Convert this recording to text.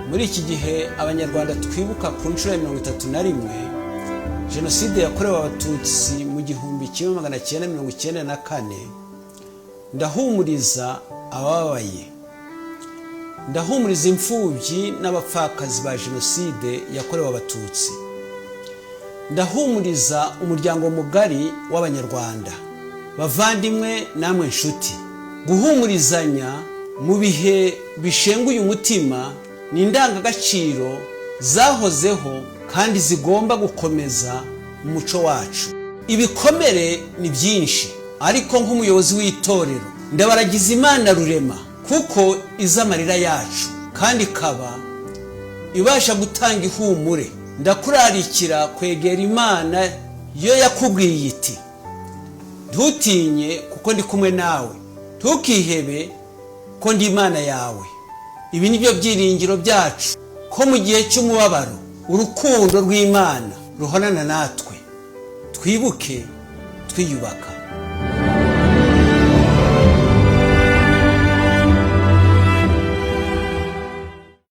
Muri iki gihe Abanyarwanda twibuka ku nshuro ya 31 Jenoside yakorewe Abatutsi mu 1994, ndahumuriza abababaye, ndahumuriza imfubyi n'abapfakazi ba Jenoside yakorewe Abatutsi, ndahumuriza umuryango mugari w'Abanyarwanda. Bavandimwe namwe nshuti, guhumurizanya mu bihe bishenguye umutima ni indangagaciro zahozeho kandi zigomba gukomeza umuco wacu. Ibikomere ni byinshi, ariko nk'umuyobozi w'itorero ndabaragiza Imana Rurema, kuko izi amarira yacu kandi ikaba ibasha gutanga ihumure. Ndakurarikira kwegera Imana yo yakubwiye iti: "Ntutinye kuko ndi kumwe nawe, ntukihebe ko ndi Imana yawe." Ibi ni byo byiringiro byacu, ko mu gihe cy'umubabaro urukundo rw'Imana ruhorana natwe. Twibuke twiyubaka.